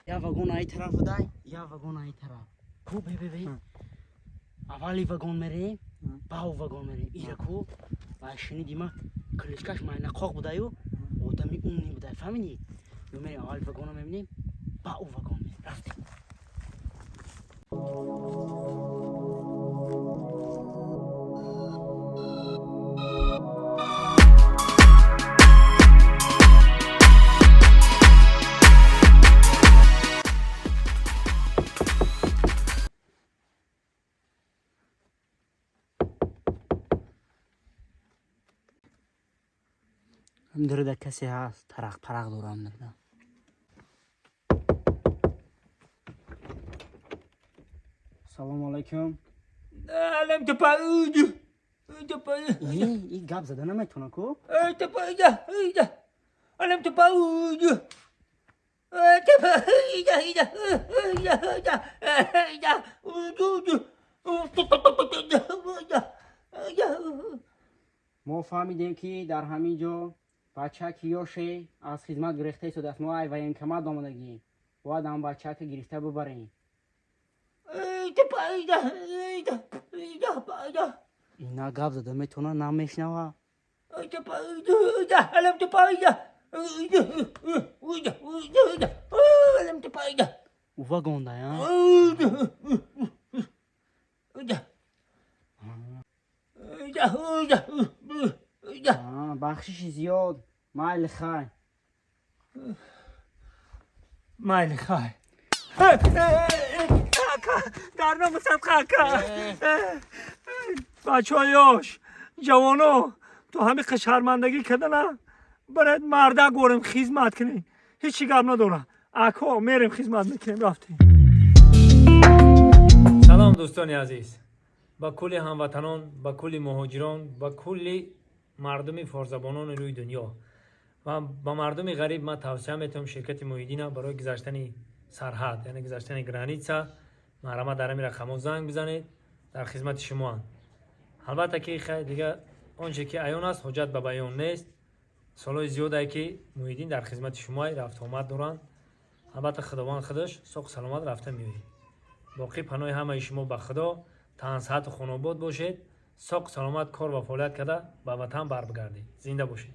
Я вагон ай тараф будай, я вагон ай тараф. Ку бе бе бе. Аввали вагон мерем, баъу вагон мерем. Ира ку ва шунидима, кличкаш майнақоқ будаю, одами умный будай, фаҳмидӣ? Ё мерем, аввали вагонро мебинем, баъу вагон мерем. Рафтем. Дурда касе ҳаст, тарақ парақ дорам дурда. Салому алайкум. Алам тапауду. И гап зада наметавона ку? Тапауда. Алам тапауду. Тапауда. Ида. Ида. Ида. Ида. Уду. Ида. Мо фаҳмидем, ки дар ҳамин ҷо бачаки ёше аз хизмат гирифта истодааст. Мо ай военкомат омадагӣ, бояд ҳам бачака гирифта бибарем. Тапауда. Ида. Ида. Ида. Ина гап зада метавона, намешнава. Тапауда. Ида. Алам тапауда. Ида. Ида. Ида. Алам тапауда. У вагонда я. Ида. Ида. Ида. Ида. Бахшиши зиёд, майли, хай. Майли, хай. Ака, дар номусат, ака. Бачаҳои ёш, ҷавоно, то ҳамин шармандагӣ кардана баред, мардак горем, хизмат кунем, ҳечи гап надора. Ако, мерем, хизмат мекунем, рафтем. Салом, дӯстони азиз, ба кулли ҳамватанон, ба кулли муҳоҷирон, ба кулли мардуми форсзабонони рӯи дунё ва ба мардуми ғариб. Ман тавсия метавам ширкати Муҳиддина барои гузаштани сарҳад, яъне гузаштани граница. Марҳамат, дар ҳамин рақамҳо занг бизанед, дар хизмати шумоанд. Албатта ки дига он че ки аён аст, ҳоҷат ба баён нест. Солҳои зиёдае ки Муҳиддин дар хизмати шумоа рафтуомад доранд. Албатта, Худованд худаш соқ саломат рафта меоед. Боқӣ паноҳи ҳамаи шумо ба Худо, тансаҳату хонобод бошед, соқ саломат кор ва фаъолият карда ба ватан барбигардед. Зинда бошед.